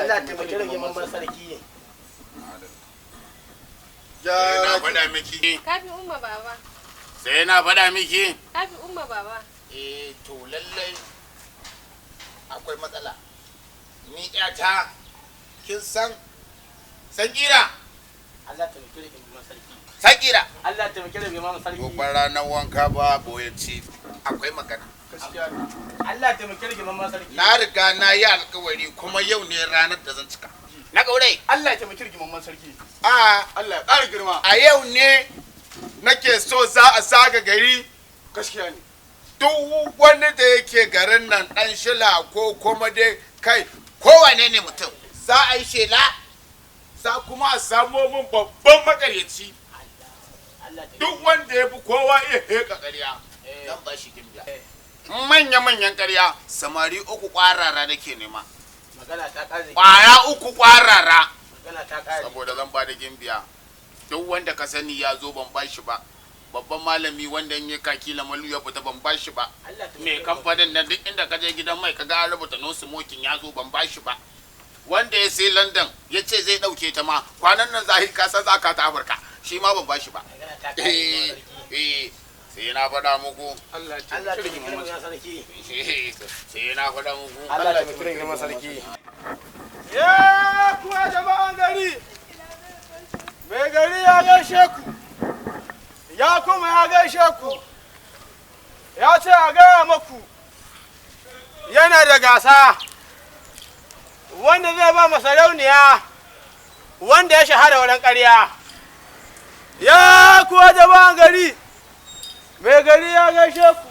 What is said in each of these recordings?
Allah taimake rigimamman sarki. Sai na faɗa miki. Kafi umma baba. Sai na faɗa miki. Kafi umma baba. Eh, to lallai akwai matsala. Ni ƴata, kin san san kira. Allah taimake rigimamman sarki. San kira. Allah taimake rigimamman sarki. Gobe ranar wanka ba boye ci, akwai magana. Gaskiya ne. Allah taimake rigimamman sarki. Na riga na yi alkawari, kuma yau ne ranar da zan cika. Na gaure. Allah ya taimaki rigimamman sarki. A Allah ya ƙara girma. A yau ne nake so za a zaga gari. Gaskiya ne. Duk wani da yake garin nan, dan shila ko kuma dai kai kowane ne mutum, za a yi shela, za kuma a samo min babban makaryaci. Allah taimake. Duk wanda ya fi kowa iya heka ƙarya, zan ba shi gimbiya. Manya-manyan ƙarya, samari uku ƙwarara nake nema. Magana ta ƙare. Ƙwara uku ƙwarara. Magana ta ƙare. Saboda zan ba da gimbiya. Duk wanda ka sani ya zo, ban ba shi ba. Babban malami wanda in yi kaki lamalu ya fita, ban ba shi ba. Allah taimake. Mai kamfanin nan, duk inda ka je gidan mai ka ga an rubuta "No smoking", ya zo, ban ba shi ba. Wanda ya sai London ya ce zai ɗauke ta ma kwanan nan, zahiri ka san za ka ta Afirka, shi ma ban ba shi ba. Magana ta ƙare. Eh eh, sai na faɗa muku. Allah ya Allah taimaki taimake rigimamman rigimamman sarki. Sai na faɗa muku. Allah taimake rigimamman sarki. Ya kuwa jama'an gari, mai gari ya gaishe ku, ya kuma ya gaishe ku, ya ce a gaya maku yana da gasa wanda zai ba masarauniya wanda ya shahara wurin ƙarya. Ya kuwa jama'an gari, mai gari ya gaishe ku.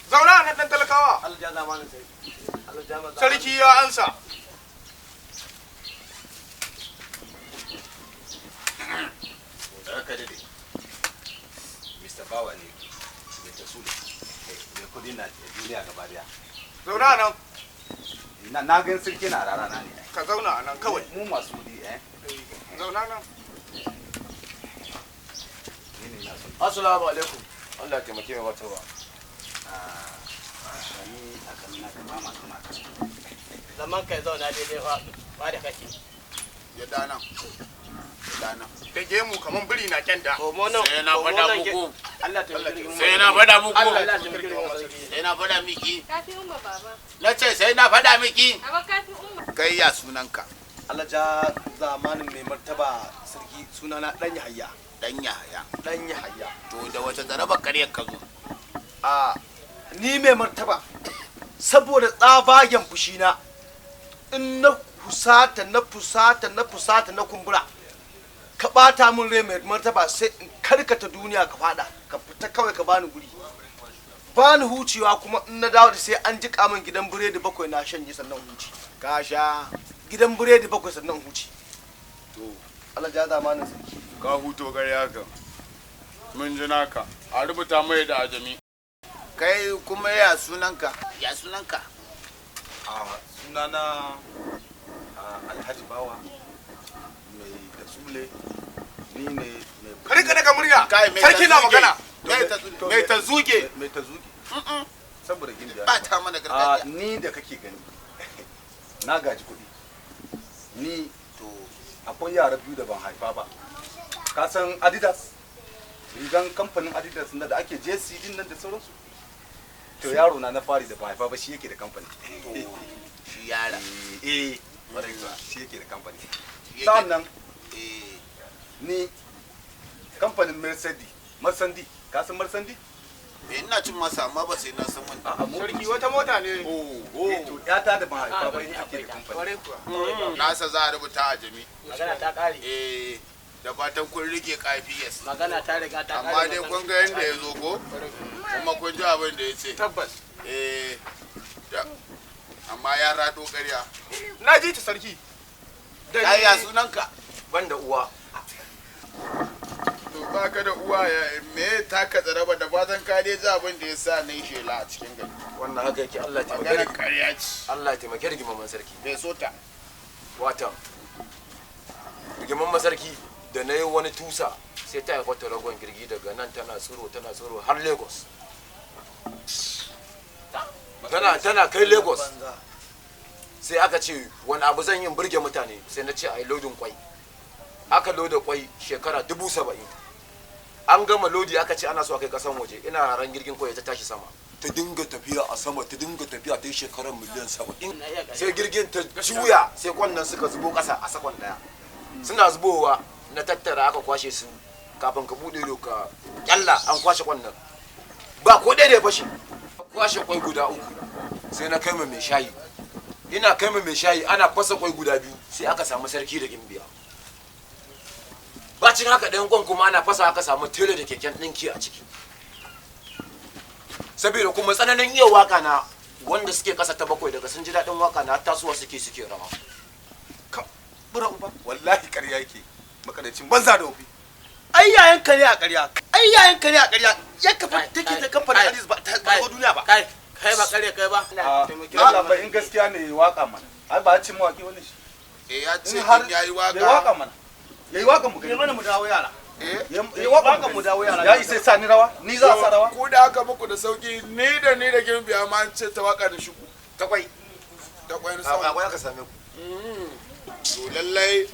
Zauna a nan, ɗan talakawa. Allah ja zamanin sarki. Allah ja zamanin. Sarki ya ansa. Ranka dade. Mr. Bawa ne mai tasuli mai kudi na duniya gaba daya. Zauna a nan. Na gan sarki na rara na ne. Ka zauna a nan kawai. Mu masu kudi eh. Zauna nan. Ni ne na son. Assalamu alaikum. Allah ya taimake mai martaba. Ah, ni akan na ka mama kuma ka. Zaman kai zauna daidai fa ba da kake. Ya dana, ya dana. Da gemu kaman biri na kyanda. Komo nan. Sai na Komo faɗa nan ke- muku. Allah taimake rigimamman. Sai na faɗa muku. Allah taimake rigimamman sarki. Sai na faɗa miki. Kafi umma baba. Na ce sai na faɗa miki. Baba, kafi umma. Kai, ya sunanka? Allah ja zamanin mai martaba sarki, sunana Dan Yahaya. Dan Yahaya. Dan Yahaya. To, da wata zaraba karyar ka zo? A ni mai martaba, saboda tsabagen fushina, in na fusata, na fusata, na fusata, na kumbura, ka bata min rai, mai martaba, sai in karkata duniya ka fada, ka fita kawai ka bani guri. Bani hucewa kuma, in na dawo da sai an jika min gidan biredi bakwai na shanye sannan huce. Ka sha? Gidan biredi bakwai sannan huce. To. Allah ja zamanin sarki. Ka huto ƙarya ka, mun ji naka, a rubuta mai da ajami. Kai kuma, ya sunanka, ya sunanka? A sunana Alhaji Bawa mai tasule, ni ne mai Ka rika daga murya. Kai, mai Sarki na ta zuge. magana. Mai ta zuge. Mai ta zuge. Saboda gimbiya. Ba ta mana A gargajiya. ni da kake gani, na gaji kuɗi. Ni To. akwai yara biyu da ban haifa ba. Ka san Adidas, rigan kamfanin Adidas na da ake JC din nan da sauransu? To, yaro na na fari da ban haifa ba, shi yake da kamfani. To, shi yara. Eh, ƙwarai kuwa, shi yake da kamfani. Shi yake- Sannan Eh. ni kamfanin Mercedes, Mercedes, ka san Mercedes? Eh, ina cin masa, amma ba sai na san wani. A'a, mu Sarki, wata mota ne. Oh. Eh, to yata da ban haifa ba ita take da kamfani. Kwarai kuwa. Nasa za a rubuta a jami. Magana ta ƙare. Eh, da fatan kun rike kafi, yes. Magana ta riga ta ƙare. Amma dai kun ga yadda ya zo ko, kuma kun ji abin da ya ce. Tabbas. Eh, amma ya rado ƙarya. Na ji ta, sarki. Da Kai, ya ni sunanka? Banda uwa. To, baka da uwa, ya me taka tsaraba? Da fatan ka dai ji abin da ya sa na yi shela a cikin gari. Wannan haka yake, Allah ya taimake. Maganar ƙarya ce. Allah ya taimake rigimamman sarki. Bai so ta. Watan rigimamman sarki, da na yi wani tusa sai ta haifa ragon girgi, daga nan tana tsiro, tana tsiro har Lagos, tana kai Lagos. Sai aka ce wani abu zan yi burge mutane, sai na ce a yi lodin kwai. Aka loda kwai shekara 70,000. An gama lodi, aka ce ana so a kai kasan waje. Ina ran girgin kwai ta tashi sama, ta dinga tafiya a sama, ta dinga tafiya, ta yi shekarar 70,000,000. Sai girgin ta juya, sai kwannan suka zubo kasa a sakon daya. Suna zubowa na tattara, aka kwashe su. Kafin ka bude ido ka kyalla, an kwashe kwannan, ba ko ɗaya da ya fashe. Kwashe kwai guda uku, sai na kai ma mai shayi. Ina kai ma mai shayi, ana fasa kwai guda biyu, sai aka samu sarki da gimbiya. Bacin haka ɗayan kwan kuma ana fasa, aka samu tela da keken ɗinki a ciki. Saboda kuma tsananin iya waka na, wanda suke kasa ta bakwai daga sun ji daɗin waka na, tasowa suke suke rawa. Bura uba, wallahi ƙarya yake, makarancin banza da wofi. Ai yayan ka ne a ƙarya, ai yayan ka ne a ƙarya. Ya kafa take ta kamfanin Aziz ba ta ba duniya ba. Kai, kai ba kare kai ba. Allah bai, in gaskiya ne waka mana. Ai ba cin mawaki wani shi. Eh, ya ce In har in yayi yayi waka waka. mana, yayi waka mu Ne gani. mana mu dawo yara. Eh. Yayi waka mu dawo yara. Ya isa sa ni rawa, ni za a sa rawa. Ku da aka muku da sauki, ni da gimbiya ma an ce ta waka da shuku. Ta kwai. Ta kwai na sama. Akwai aka same ku. To lallai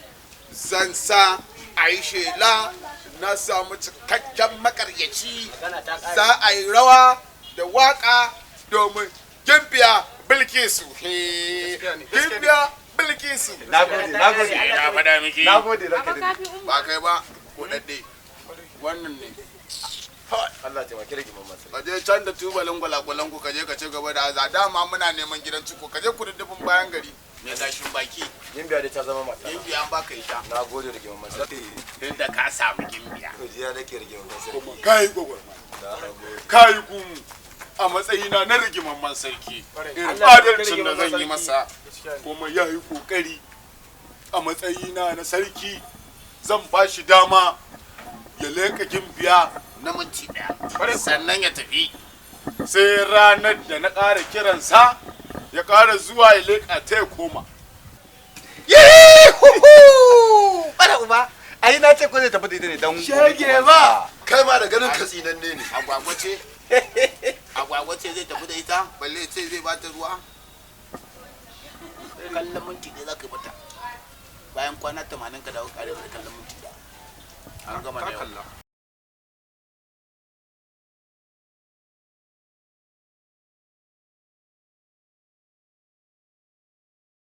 zan sa a yi shela na samu cikakken makaryaci. Magana ta kare. Za a yi rawa da waka domin Gimbiya Bilkisu. Gimbiya Bilkisu. Nagode, nagode. Na faɗa miki. Nagode, ranka Baba dade. ka fi umma. Ba kai ba, ko dadde. Wannan ne. Allah ya taimake rage mamman sarki. Ka je can da tubalin gwalagwalan ku, ka je ka ci gaba da aza. Dama muna neman gidan ciko, ka je ku duddufin bayan gari. Mai gashin baki. Gimbiya dai ta zama mata. Gimbiya an baka ita. Na gode rage mamman sarki. Tunda ka samu gimbiya. Godiya nake rage mamman sarki. Kuma kayi gwagwarmaya. Na gode. Kayi gumu a matsayina na rigimamman sarki, irin adalcin da zan yi masa, kuma ya yi kokari a matsayina na sarki, zan ba shi dama ya leƙa gimbiya na minti ɗaya, sannan ya tafi, sai ranar da na ƙara kiransa ya ƙara zuwa ya leƙa ta ya koma. Yihuhu! Bara uba, ai na ce ko zai tafi daidai ne dan Shege ba. Kai ma da ganin ka tsinanne ne. Agwagwa ce, agwagwa ce zai tafi da ita, balle ce zai bata ruwa. Kallon minti ɗaya za ka yi mata, bayan kwana 80 ka dawo ƙare da kallon minti ɗaya. An gama da yau.